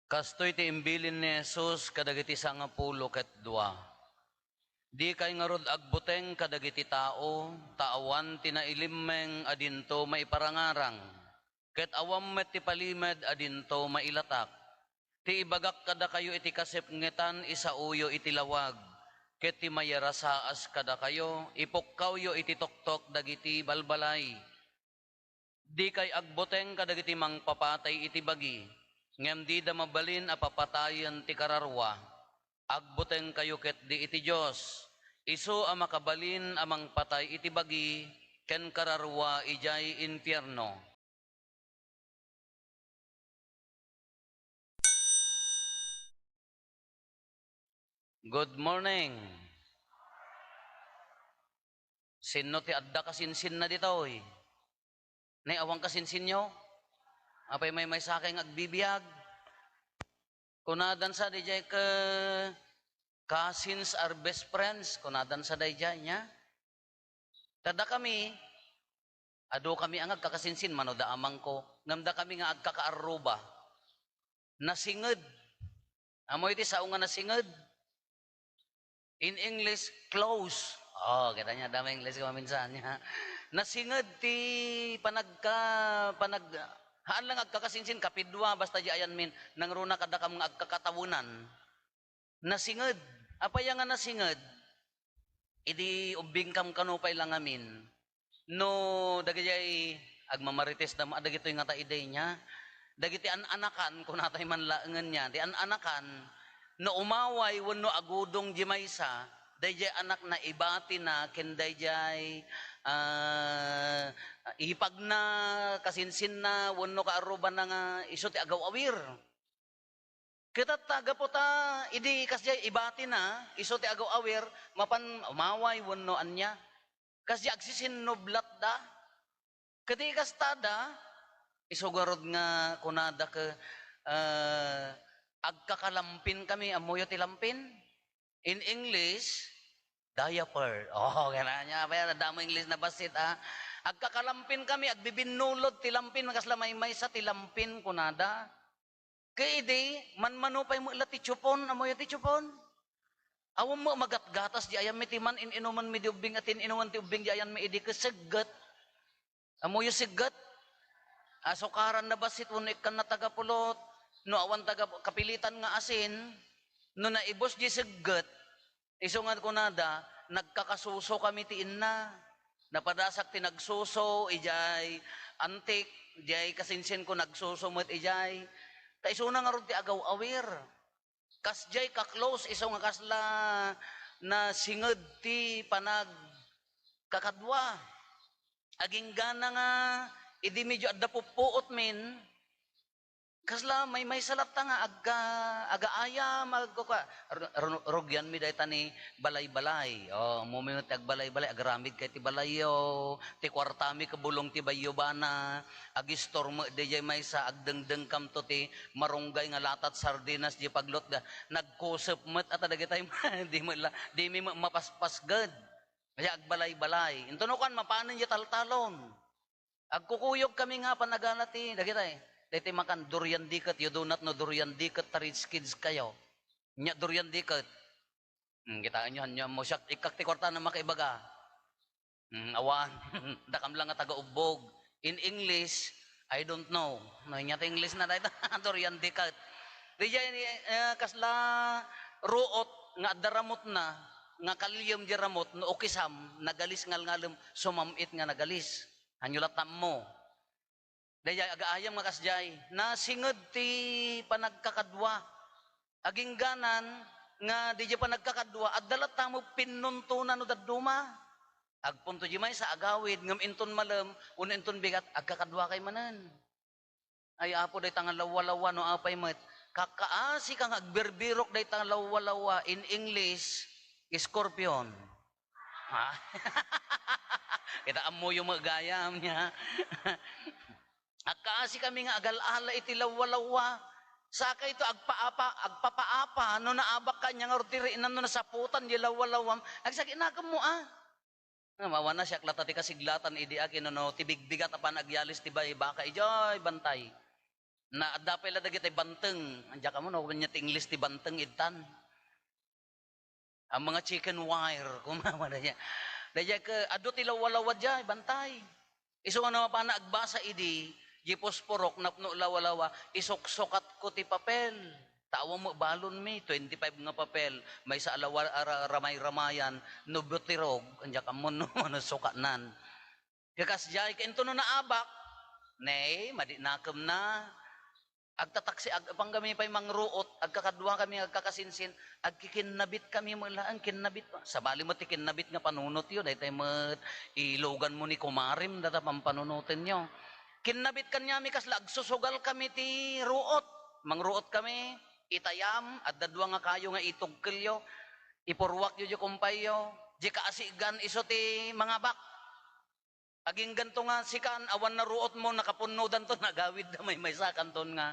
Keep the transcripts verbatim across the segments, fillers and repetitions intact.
Kastoy ti imbilin ni Jesus kadagiti sangapulo ket dua, "Dikay ngarud agbuteng kadagiti tao, ta awan ti nailimmeng a dinto maiparangarang, ket awan met ti palimed a dinto mailatak. Ti ibagak kadakayo iti kasipngetan, isaoyo iti lawag, ket ti mayarasaas kadakayo, ipukkawyo iti toktok dagiti balbalay." Dikay agbuteng kadagiti mangpapatay iti bagi, ngem dida mabalin a papatayen ti kararua. Agbutengkayo ketdi iti Dios, isu a makabalin a mangpatay iti bagi ken kararua idiay infierno. Good morning. Sinno ti adda kasinsinna ditoy? Nay, awan kasinsinyo? Apay maymaysakay nga agbibiag? Kunadansa dayjay ke, "Cousins are best friends." Kunadansa dayjay, nya? Ta dakami, adu kami nga agkakasinsin, mano da amangko, ngem dakami nga agkakaarruba. Nasinged. Ammo iti sao nga nasinged? In English, close. Oh, kita niya, dama English ko maminsan. Nasinged ti panagka-, panag-, haan lang agkakasinsin, kapidua, basta di ayan min, nangruna kadakam nga agkakatawenan. Nasinged. Apay nga nasinged? Idi ubbingkam kano pay lang amin. No, dagijay agmamarites da, dagitoy nga ta iday niya. Dagiti an-anakan, kunatay man laengen niya, ti an-anakan, no umaway wenno agudong di maysa, dayjay anakna ibatina ken dayjay, ah, ipagna, kasinsinna, wenno kaarrubanna nga isu ti agaw-awir. Ket ta gapu ta idi kasdiay ibatina, isu ti agaw-awir, mapan umaway wenno ania, kasdiay agsisinnublotda. Ket ti kastada, isu garud nga kunada ke, eh, "Agkakalampin kami." Ammoyo ti lampin? In English, diaper. Oh, kaya niya, kaya damo English na bassit, ah. "Agkakalampin kami, agbibinnulod ti lampin, kasla maymaysa ti lampin," kunada. Ket idi, manmano pay met la ti tiupon, ammoyo ti tiupon? Awan met magatgatas di ayanmi ti man-in-inumanmi di ubbing, a tin-inuman ti ubbing di ayanmi idi ket segget. Ammoyo segget? Asukaran na bassit wenno ikkan na taga pulot, no awan taga kapilitan nga asin, no naibus di segget, isu nga kunada, "Nagkakasuso kami ti inna. Napadasak ti nagsuso idiay antik, diay kasinsinko nagsuso met idiay." Ta isuna ngarud ti agaw-awir. Kasdiay ka-close isu nga kasla nasinged ti panagkakadua. Aginggana nga idi medyo adda puppuotmin, kasla maymaysa latta nga agka-, agaayam, agkuka-, ru-, ru-, rugianmi dayta ni balay-balay. Oh, ammomi met ti agbalay-balay, agaramid kay ti balayyo, ti kuartami ket bulong ti bayyobana, agistor met dayjay maysa, agdengdengkamto ti marunggay nga latat sardinas di paglutda, nagkusep met ata dagitay, di met la, dimi met mapaspasged. Kaya agbalay-balay. Intono kan mapanen di taltalon. Agkukuyog kami nga panagana ti, dagitay, daytoy makan durian diket, you do not know durian diket, ta rich kids kayo. Nya durian diket. Hmm, kitaenyo, anya mo siak, ikkak ti kuarta na makaibaga. Hmm, awan. Dakam lang nga taga-ubbog. In English, I don't know. No, nya ti English na dayta, durian diket. Di jay, eh, kasla ruot nga adda ramutna, nga kalyem di ramut, no ukisam, nagalis ngalngalem, sumam-it nga nagalis. Hanyo latta ammo. Dayjay agaayam nga kasjay, nasinged ti panagkakadua. Agingganan nga dayjay panagkakadua, adda latta met pinnuntonan no dadduma. Agpunto di maysa agawid, ngem inton malem, wenno inton bigat, agkakadua kay manen. Ay, Apo, dayta nga lawwa-lawwa, no apay met. Kakkaasi ka nga agbirbirok dayta nga lawwa-lawwa. In English, scorpion. Ha? Kita ammoyo met gayam nia. Agkaasi kami nga agal-ala iti lawwa-lawwa. Sakayto agpaapa, agpapaapa, no naabak ka nia ngarud ti riinan, no nasaputan di lawwa-lawwam. Agsakit nakemmo, a. Nga mawana siak latta ti kasiglatan idi akin no, no, ti bigbigat a panagyalis ti bay-, baka idiay bantay. Na, adda pay la dagiti banteng. Ania kamo, no? Ania ti English ti banteng, ittan? Ang mga chicken wire, kumama na niya. Daydiay ke, adu ti lawalawa diay, bantay. Isu nga no, mapana agbasa idi, di posporok, napno lawalawa, isuksukatko ti papel. Ta awan met balonmi, twenty-five nga papel, maysa a lawa-, ara-, ramay-ramayan, no butirog, ania kamo no, no sukanan. Kakas diay, ket intono naabak, ne, madi nakemna. Agtataksi, ag-, panggami pay mangruot, agkakaduakami, agkakasinsin, agkikinnabit kami met laeng, kinnabit. Sabali met ti kinnabit nga panunotyo, daytoy met iluganmo ni kumarem, data pampanunotenyo. Kinnabit kaniami kasla agsusugal kami ti ruot. Mangruot kami, itayam, adda dua nga kayo nga itugkelyo, ipurwakyo di kumpayyo, di kaasigan isu ti mangabak. Agingganto nga sikan, awan naruotmo, nakapunnodanto, nagawidda, maymaysakanton nga.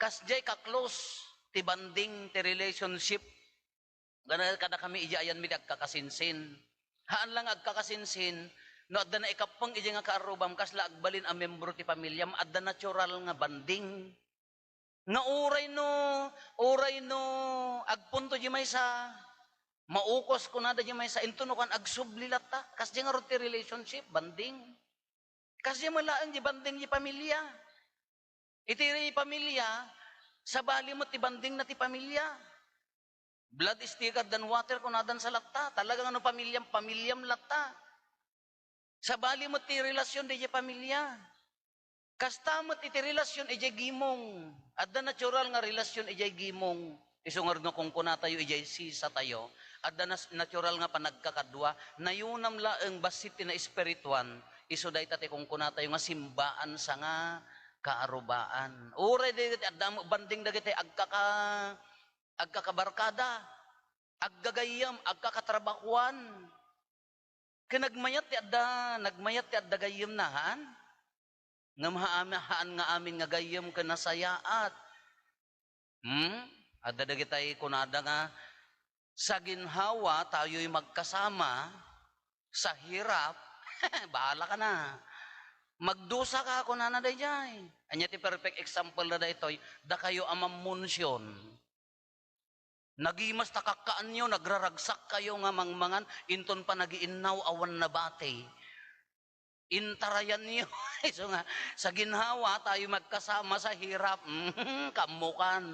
Kasdiay ka-close ti bonding, ti relationship. Gana-, kadakami idiay ayanmi ti agkakasinsin. Haan lang nga agkakasinsin, no adda naikappeng idiay nga kaarrubam, kasla agbalin a membro ti pamiliam, adda natural nga bonding. Nga uray no, uray no agpunto di maysa, maukos kunada di maysa, intono kan agsubli latta. Kasdi ngarud ti relationship, bonding. Kasdi met laeng di bonding di pamilya. Iti pamilya, sabali met ti bonding na ti pamilya. Blood is thicker than water, kunadan sa latta. Talaga nga no pamilyam, pamilyam latta. Sabali met ti relasyon daydiay pamilya. Kasta met iti relasyon idiay gimong. Adda natural nga relasyon idiay gimong. Isu ngarud nga kunkunatayo idiay sisatayo. Adda nas-, natural nga panagkakadua. Nayunam laeng bassit ti naespirituan. Isu dayta ti kunkunatayo nga simbaan sa nga kaarubaan. Uray dagiti adda met bonding dagiti agkaka-, agkakabarkada, aggagayyem, agkakatrabahuan. Ken nagmayat ti adda, nagmayat ti adda gayyemna, haan? Ngem haan, haan nga amin nga gayyem ken nasayaat. Hmm? Adda dagitay kunada nga, "Sa ginhawa, tayo'y magkasama sa hirap." Bahala ka na. "Magdusa ka," kunana daydiay. Ania ti perfect example na daytoy? Dakayo a mammunsion. Nagimas ta kakkaanyo, nagraragsak kayo nga mangmangan, inton panagiinnaw awan nabati. Intarayanyo. Isu nga, sa ginhawa, tayo magkasama sa hirap. Mhm, kammukan.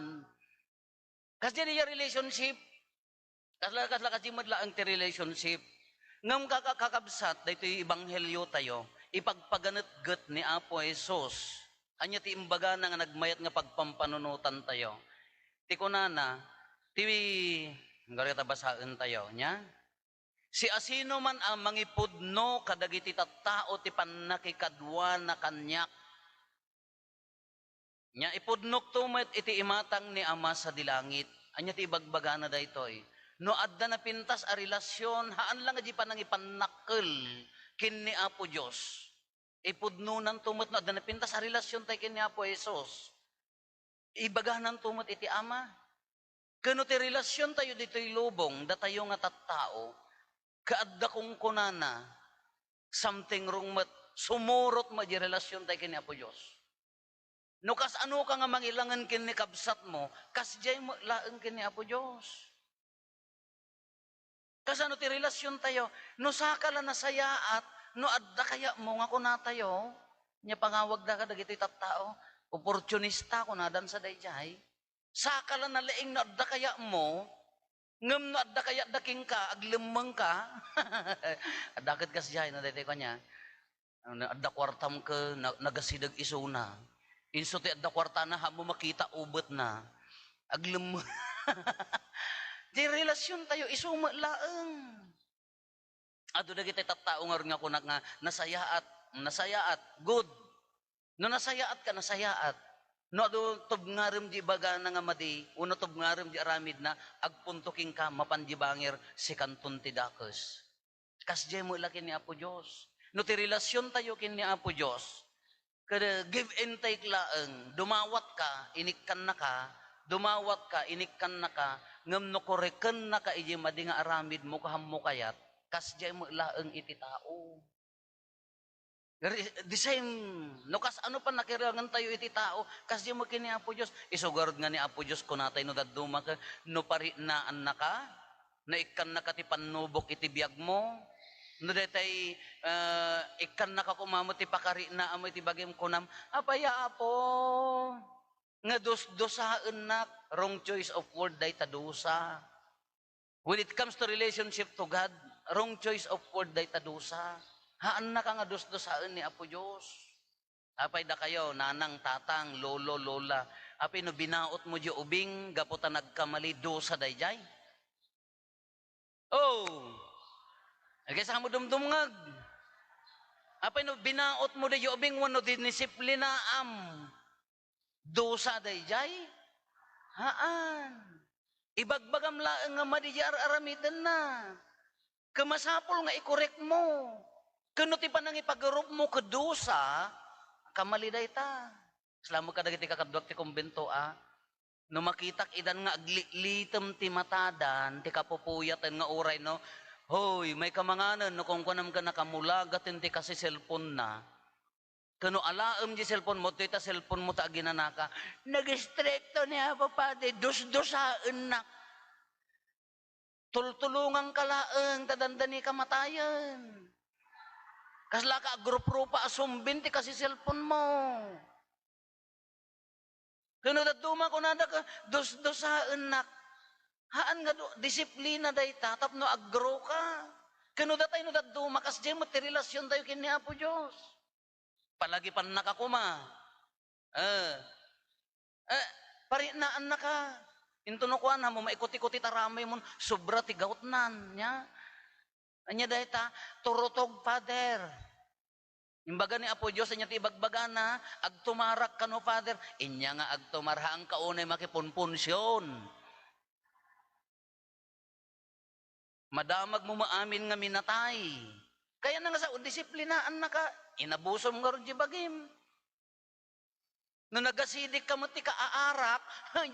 Kasdiay diay relationship. Kasla, kasla, kasdiay met laeng ti relationship. Ngem kaka-, kakabsat, daytoy ebanghelyo tayo, ipagpaganetget ni Apo Jesus. Ania ti imbagana nga nagmayat nga pagpampanunotan tayo? Ti kunana, ti, ngarud ta basaen tayo, nia? Siasinoman a mangipudno kadagiti tattao ti pannakikaduana kaniak. Nia, ipudnokto met iti imatang ni Ama sadi langit. Ania ti ibagbagana daytoy? No adda napintas a relasyon, haan lang a di panangipannakkel ken ni Apo Dios. Ipudnonanto met no adda napintas a relasyontayo ken ni Apo Jesus. Ibagananto met iti Ama. Ken no ti relasyontayo ditoy lubong, datayo nga tattao, ket adda kunkunana, something wrong met, sumurot met di relasyontayo ken ni Apo Dios. No kasanoka nga mangilangen ken ni kabsatmo, kasdiay met laeng ken ni Apo Dios. Kasano ti relasyontayo? No saka la nasayaat, no adda kayatmo nga kunatayo, nia pangawagda kadagitoy tattao, oportunista, kunadan sa daydiay. Saka la nalaing no adda kayatmo, ngem no adda kayatda kenka, aglemmengka. Adda ket kasdiay, no, daytoy kaniak. Ano, adda kuartam ket na-, nagasideg isuna. Inso ti adda kuartana, haanmo makita ubetna. Aglem-, ti relasyontayo, isu met laeng. Adu dagiti tattao ngarud nga kunak nga, "Nasayaat, nasayaat, good." No nasayaat ka, nasayaat. No adu tubngarem di ibagana nga madi, wenno tubngarem di aramidna, agpunto kenka, mapan di bangir, sikanton ti dakes. Kasdiay met la ken ni Apo Dios. No ti relasyontayo ken ni Apo Dios, kada give and take laeng, dumawat ka, inikkannaka, dumawat ka, inikkannaka, ngem no kurekennaka idiay madi nga aramidmo, kaammo kayat, kasdiay met laeng iti tao. Re-, the same, no kasano pannakiriknatayo iti tao, kasdiay met ken ni Apo Dios. Isu garud nga ni Apo Dios kunatayo no dadduma ket no pariknaannaka, no ikkannaka ti pannubok iti biagmo, no daytay, ah, ikkannaka koma met ti pakariknaam iti bagim, kunam, "Apay, Apo, nga dusdusaennak?" Wrong choice of word dayta, dusa. When it comes to relationship to God, wrong choice of word dayta, dusa. Haannaka nga dusdusaen ni Apo Dios. Apay dakayo, nanang, tatang, lolo, lola, apay no binaotmo diay ubing gapu ta nagkamali, dusa daydiay? Oh. Agay sa mo dumdumngeg. Apay no binaotmo diay ubing wenno dinisiplinaam, dusa daydiay? Haan. Ibagbagam laeng nga madi diay ar-aramidenna. Ket masapul nga ikorekmo. Ket no ti panangipagarupmo ket dusa, kamali dayta. Salamat kadagiti kakaduak ti kumbento, a. No makitak idan nga aglitlittem ti matadan, ti kapupuyaten nga uray no, "Hoy, may kamanganen," no kunkuanam ken nakamulagaten ti kasi-cellphone-na. Ken no alaem diay cellphone-mo, dayta cellphone-mo ta aginanaka, "Nag-istrikto ni Apo Padi, dusdusaennak." Tultulonganka laeng ta dandani kamatayen. Kaslaka agruprupa a sumbin ti kasi-cellphone-mo. Ken no dadduma, kunada ka, "Dusdusaennak." Haan nga du-, disiplina dayta tapno aggrow ka. Ken no datay no dadduma, kasdiay met ti relasiontayo ken ni Apo Dios. Palagipannaka koma. Eh. Eh, pariknaannaka. Intono kuana mo, maikuti-kuti taramay mon, sobra ti gautnan, nya. Anya dayta, "Turutog, Father." Imbaga ni Apo Dios, anya ti ibagbagana, "Agtumarak kano, Father." Inya nga agtumar, haanka unay makipunpunsion. Madamagmo met amin nga minatay. Kayatna nga sao, disiplinaannaka. Inabusom ngarud diay bagim. No nagasidikka met ti kaarak,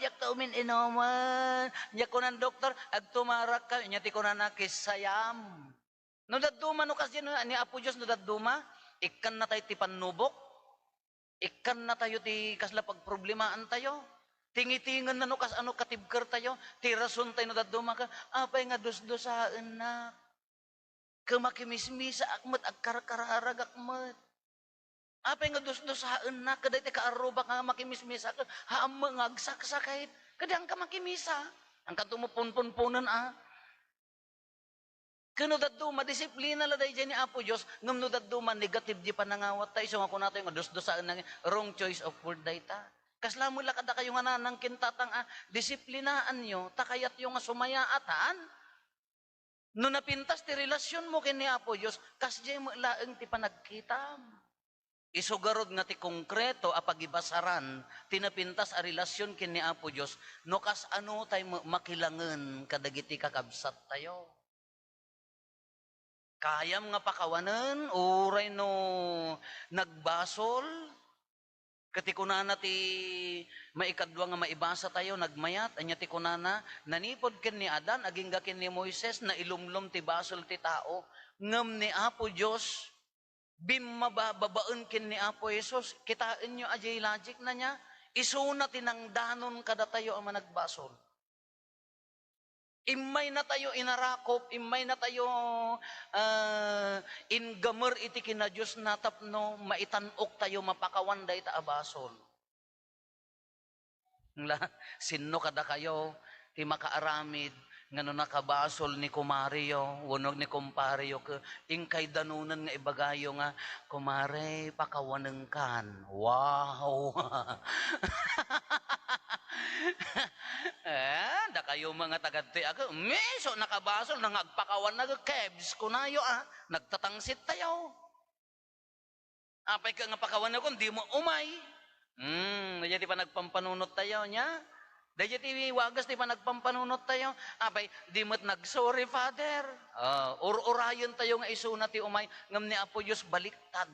"Diak ta umin-inumen." Diak kunan doktor, "Agtumarakka." Nya ti kunana, "Kissayam." No dadduma, no kasdiay ni Apo Dios, no dadduma, ikkannatayo ti pannubok. Ikkannatayo ti kasla pagproblemaantayo. Tingitingenna no kasano katibkertayo. Ti rasontay no dadduma ka, "Apay nga dusdusaennak? Ket makimismisaak met, agkarkararagak met. Apay nga dusdusaennak?" Ket daytoy kaarrubak nga makimismisaak, haanmo nga agsaksakit. Ket dianka makimisa. Haankanto mo punpunpunen, a. Ket no dadduma, disiplina la daydiay ni Apo Dios, ngem no dadduma, negative diay panangawattayo, isu nga kunatayo nga dusdusaennak, wrong choice of word dayta. Kasla met la kadakayo nga nanang ken tatang a, disiplinaanyo, ta kayatyo nga sumayaatan. No napintas ti relasionmo ken ni Apo Dios, kasdiay met laeng ti panagkitam. Isu garud nga ti konkreto a pagibasaran ti napintas a relasion ken ni Apo Dios, no kasano tay ma-, makilangen kadagiti kakabsattayo. Kayam nga pakawanen uray no nagbasol? Ket ti kunana ti maikadua nga maibasatayo, nagmayat, ania ti kunana, "Nanipud ken ni Adan agingga ken ni Moises, nailumlom ti basol ti tao, ngem ni Apo Dios, bimmaba babaen ken ni Apo Jesus." Kitaenyo a diay logic-na, nia? Isuna ti nangdanon kadatayo a managbasol. Immaynatayo inarakop, immaynatayo, ah, inggamer iti kinadiosna tapno maitan-oktayo mapakawan dayta a basol. La, sinno kadakayo ti makaaramid nga no nakabasol ni kumariyo wenno ni kumpareyo, ke-, inkay danonen nga ibagayo nga, "Kumare, pakawanengkan." Wow! Eh, dakayo nga taga-, ti-, ag-, miso nakabasol na nga agpakawan na, kebs, kunayo, a, nagtatangsit tayo. Apay ka nga pakawanakon, di mo umay. Hmm, daydiay ti panagpampanunot tayo, nia? Daydiay ti wagas ti panagpampanunot tayo. Apay, di met nag-sorry, Father. Ah, ur-urayen tayo nga isuna ti umay, ngem ni Apo Dios baliktad.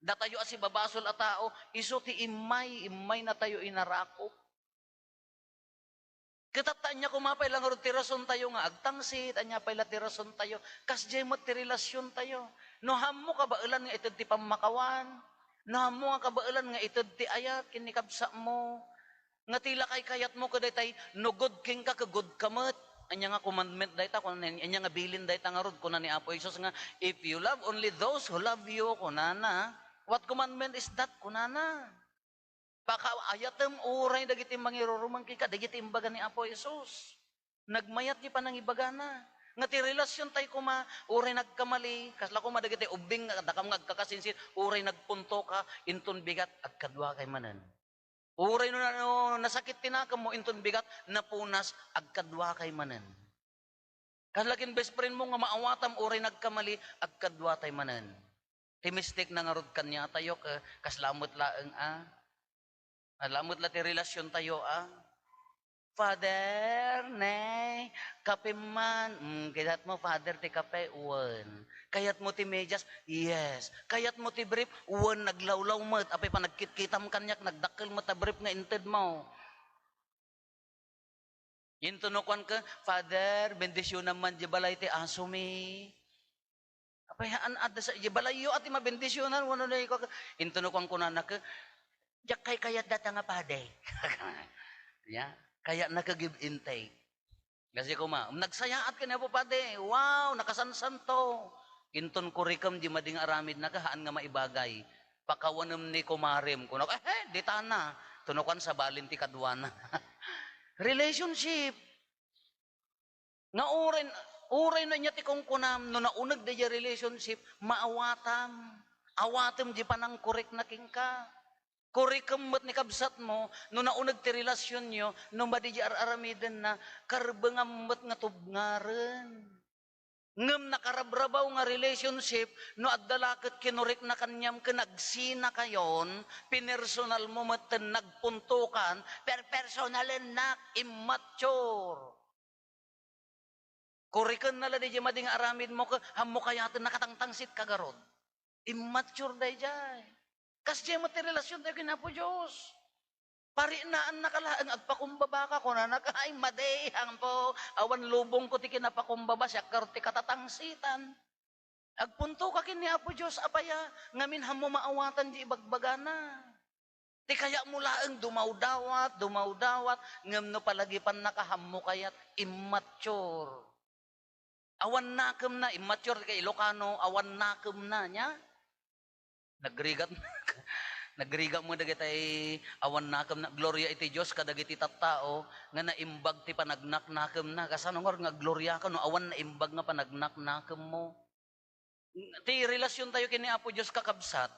Datayo a sibabasol a tao, isu ti immay, immaynatayo inarakop. Ket ta ania koma pay la ngarud ti rason tayo nga agtangsit, ania pay la ti rason tayo, kasdiay met ti relasyon tayo. No hammo kabaelan nga ited ti pammakawan, no hammo nga kabaelan nga ited ti ayat ken ni kabsatmo, nga ti la kaykayatmo ket daytay, no good kenka ket good ka met. Ania nga commandment dayta? Kuna ni, ania nga bilin dayta ngarud? Kuna ni Apo Jesus nga, "If you love only those who love you," kunana. "What commandment is that?" kunana. Pakaayatem uray dagiti mangirurumeng kenka, dagiti imbaga ni Apo Jesus. Nagmayat ti panangibagana. Nga ti relasyon tayo koma, uray nagkamali, kasla koma dagiti ubbing nga dakam nga agkakasinsin, uray nagpunto ka, inton bigat, agkadua kay manen. Uray no, no nasakit ti nakemmo, inton bigat, napunas, agkadua kay manen. Kasla ken best friend mo nga maawatam, uray nagkamali, agkadua tay manen. Ti mistake na ngarud kaniatayo, ka-, kasla met laeng a. Ala met la ti relasyon tayo a. "Father, ne, kape man." Mm, kayat mo, Father, ti kape? Wen. Kayat mo ti medyas? Yes. Kayat mo ti brief? Wen, naglawlaw met. Apay, panagkitkitam kaniak, nagdakkel met a brief nga inted mo. Inton no kuan ka, "Father, bendisyonam man di balay ti asomi." Apay, haan adda sa, di balayyo a ti mabendisyonan, wenno na ikaw ka. Inton no kuan kunana ka, "Diak kaykayat data nga padi." Ya, kaya naka-give and take. Kasi kuma, "Nagsayaat ka ni Apo Padi. Wow, nakasansanto." Inton kurikem di madi nga aramid na ka, haan nga maibagay. Pakawanem ni kumarem. Kunak, "Eh, eh, di tana." Tunukan sa balin ti kaduana. Relationship. Nga uray, uray no ania ti kunkunam, no nauneg daydiay relationship, maawatam. Awatem di panangkorek na kenka. Korekem met ni kabsatmo, no nauneg ti relasyonyo, no madi di ar-aramidenna, karbengam met nga tubngaren. Ngem nakarabrabaw nga relationship, no adda la ket kinurekna kaniam ken agsinakayon, pinersonalmo metten nagpuntokan, perpersonalennak, immature. Korekenna la diay madi nga aramidmo, ket hammo kayaten, nakatangtangsit ka garud. Immature daydiay. Kasdiay met ti relasyontayo ken Apo Dios. Parinaannaka laeng, agpakumbabaka, kunanaka, "Ay, madi, hampo, awan lubongko ti kinapakumbaba, siak garud ti katatangsitan." Agpuntoka ken ni Apo Dios, apaya, ngamin hammo maawatan di ibagbagana. Ti kayatmo laeng dumawdawat, dumawdawat, ngem no palagipannaka, hammo kayat, immature. Awan nakemna, immature ti Ilocano, awan nakemna, nia? Nagrigat, nagrigat mo dagiti awan nakemna. Gloria iti Dios kadagiti tattao nga naimbag ti panagnaknakemna. Kasano ngarud nga agloria ka no awan naimbag nga panagnaknakemmo? Ti relasyontayo ken ni Apo Dios, kakabsat,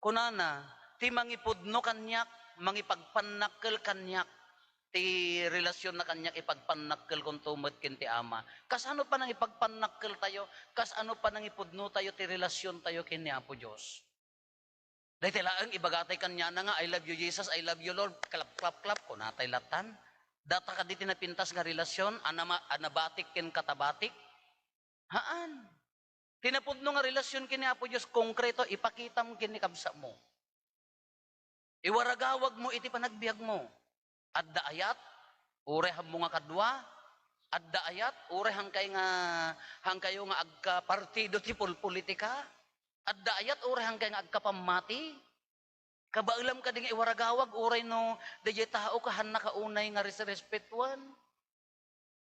kunana, "Ti mangipudno kaniak, mangipagpannakkel kaniak." Ti relasyonna kaniak, ipagpannakkelkonto met ken ti Ama. Kasano panangipagpannakkeltayo? Kasano panangipudnotayo ti relasyontayo ken ni Apo Dios? Daytoy laeng ibagatay kaniana nga, "I love you, Jesus. I love you, Lord." Clap, clap, clap, kunatay latan. Data kadi ti napintas nga relasyon, a nama-, a nabatik ken katabatik? Haan. Ti napudno nga relasyon ken ni Apo Dios, konkreto, ipakitam ken ni kabsatmo. Iwaragawagmo iti panagbiagmo. Adda ayat, uray hammo nga kadua. Adda ayat, uray hangkay nga, hangkayo nga agkapartido ti polpolitika. Adda ayat, uray hangkay nga agkapammati. Kabaelam kadi nga iwaragawag, uray no daydiay tao ka, hannaka unay nga resrespetuan.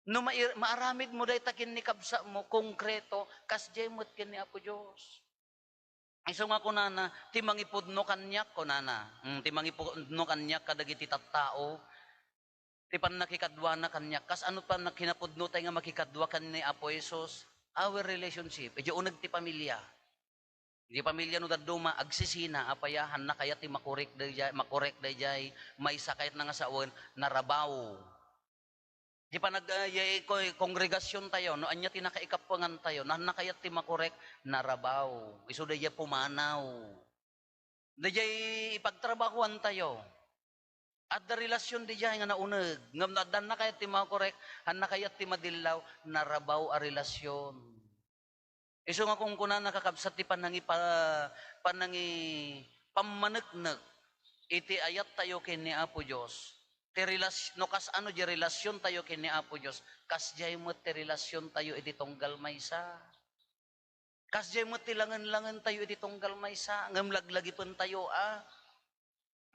No mair-, maaramidmo dayta ken ni kabsatmo, konkreto, kasdiay met ken ni Apo Dios. Isu nga kunana, "Ti mangipudno kaniak," kunana. Mm, "ti mangipudno kaniak kadagiti tattao, ti pannakikaduana kaniak." Kasano pannakipudnotay nga makikadua ken ni Apo Jesus? Our relationship. Idiay uneg ti pamilya. Idiay pamilya no dadduma, agsisina, apay a, hanna kayat ti makorek daydiay, makorek daydiay, maysa kayatna nga sawen, narabaw. Di panag-, ah, yay ko-, kongregasyontayo, no ania ti nakaikappuangantayo, no hanna kayat ti makorek, narabaw. Isu daydiay pumanaw. Daydiay ipagtrabahoantayo. Adda relasyon daydiay nga nauneg. Ngem no adda hanna kayat ti makorek, hanna kayat ti madillaw, narabaw a relasyon. Isu nga kunkunana, kakabsat, ti panangipa-, panangi-, pammaneknek iti ayattayo ken ni Apo Dios. Ti relas-, no kas-ano ti relasiontayo ken ni Apo Dios, kasdiay met ti relasiontayo iti tunggal maysa. Kasdiay met ti langen-langentayo iti tunggal maysa, ngem laglagipentayo a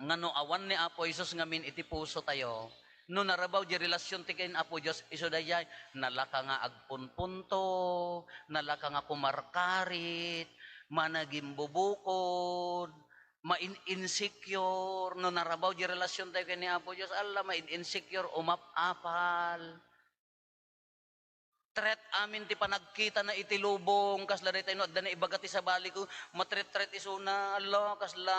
nga no awan ni Apo Jesus ngamin iti pusotayo, no narabaw ti relasion ti ken Apo Dios, isu daydiay, nalaka nga agpunpunto, nalaka nga kumarkarit, managimbubukod, main-insecure, no narabaw ti relasiontayo ken ni Apo Dios, ala, main-insecure, umap-apal. Threat amin ti panagkitana iti lubong, kasla dayta no adda naibaga ti sabali ko, matret-tret isuna, ala, kasla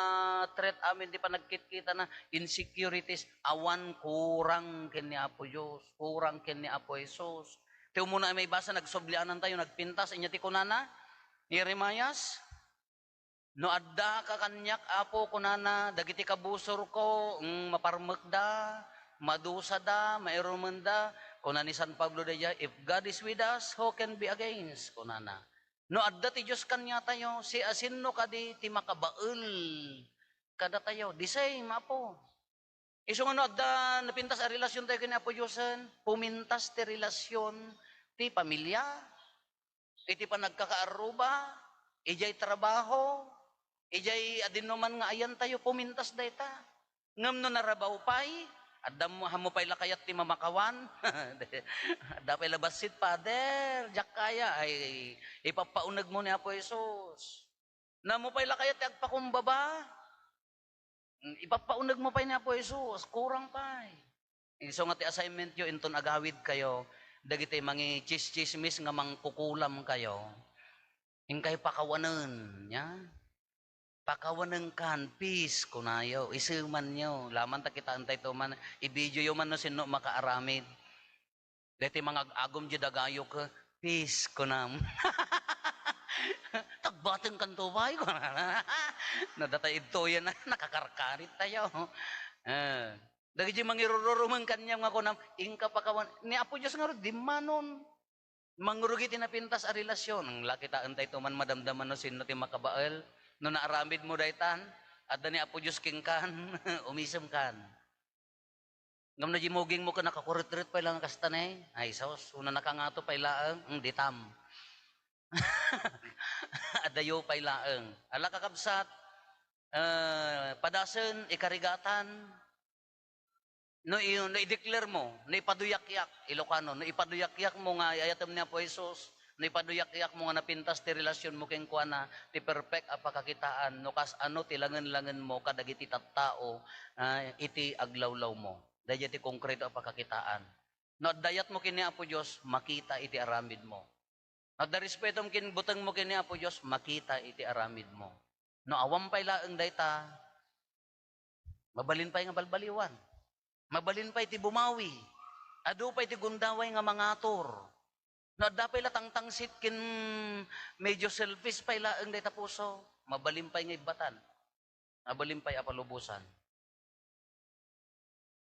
threat amin ti panagkitkitana, insecurities, awan kurang ken ni Apo Dios, kurang ken ni Apo Jesus. Ti umuna a maibasa, nagsublianantayo, nagpintas, inya ti kunana, Jeremias, "No addaka kaniak, Apo," kunana, "dagiti kabusorko, mm, maparmekda, madusada, mairumenda." Kuna ni San Pablo daydiay, "If God is with us, who can be against?" kunana. No adda ti Dios kaniatayo, siasino kadi ti makabael kadatayo? The same, Apo. Isu nga no adda napintas a relasiontayo ken ni Apo Diosen, pumintas ti relasion ti pamilia, iti panagkakaarruba, idiay trabaho, idiay adinoman nga ayantayo, pumintas dayta. Ngem no narabaw pay, adda mo, ammo pay la kayat ti mamakawan. Adda pay la bassit, Father, diak kaya, ay, ipappaunegmo ni Apo Jesus. Ammo pay la kayat ti agpakumbaba. Mm, ipappaunegmo pay ni Apo Jesus, kurang pay. Isu nga ti assignmentyo inton agawidkayo dagiti mangitsismis nga mangkukulamkayo. Inkay pakawanen, nia? Pakawanenkan, peace, kunayo, isemanyo. Laman ta kitaentay to man, i-videoyo man no sinno makaaramid. Daytoy mangag-agum diay dagayo ket, "Peace," kunam. "Tagbatengkanto pay," kunana. No datay idtoyen, nakakarkarit tayo. Eh, dagiti mangirururumen kaniam nga kunam, "Inka pakawan." Ni Apo Dios ngarud, dimmanon. Mangrugi ti napintas a relasyon. Ang lakitaentay to man madamdama no sinno ti makabael. No naaramidmo daytan, adda ni Apo Dios kenkan, umisemkan. Ngem no di mugingmo ken nakakuritrit pay laeng kasta ne, ay sus, unanaka ngato pay laeng, mm, ditam. Adayo pay laeng. Ala, kakabsat, eh, padasen, ikarigatan, no i-, no i-declare mo, no ipaduyakyak, Ilocano, no ipaduyakyak mo nga ay-ayatem ni Apo Jesus, no ipaduyakyak mo nga napintas ti relasion mo kenkuana, ti perfect a pakakitaan, no kas-ano ti langen-langen mo kadagiti tattao, ah, iti aglawlaw mo. Daydiay ti konkreto a pakakitaan. No adda ayat mo ken ni Apo Dios, makita iti aramid mo. No adda respetom ken buteng mo ken ni Apo Dios, makita iti aramid mo. No awan pay laeng dayta, mabalin pay nga balbaliwan. Mabalin pay ti bumawi. Adu pay ti gundaway nga mangatur. No adda pay la tangtangsit ken medyo selfish pay laeng dayta puso, mabalin pay nga ibbatan. Mabalin pay a palubosan.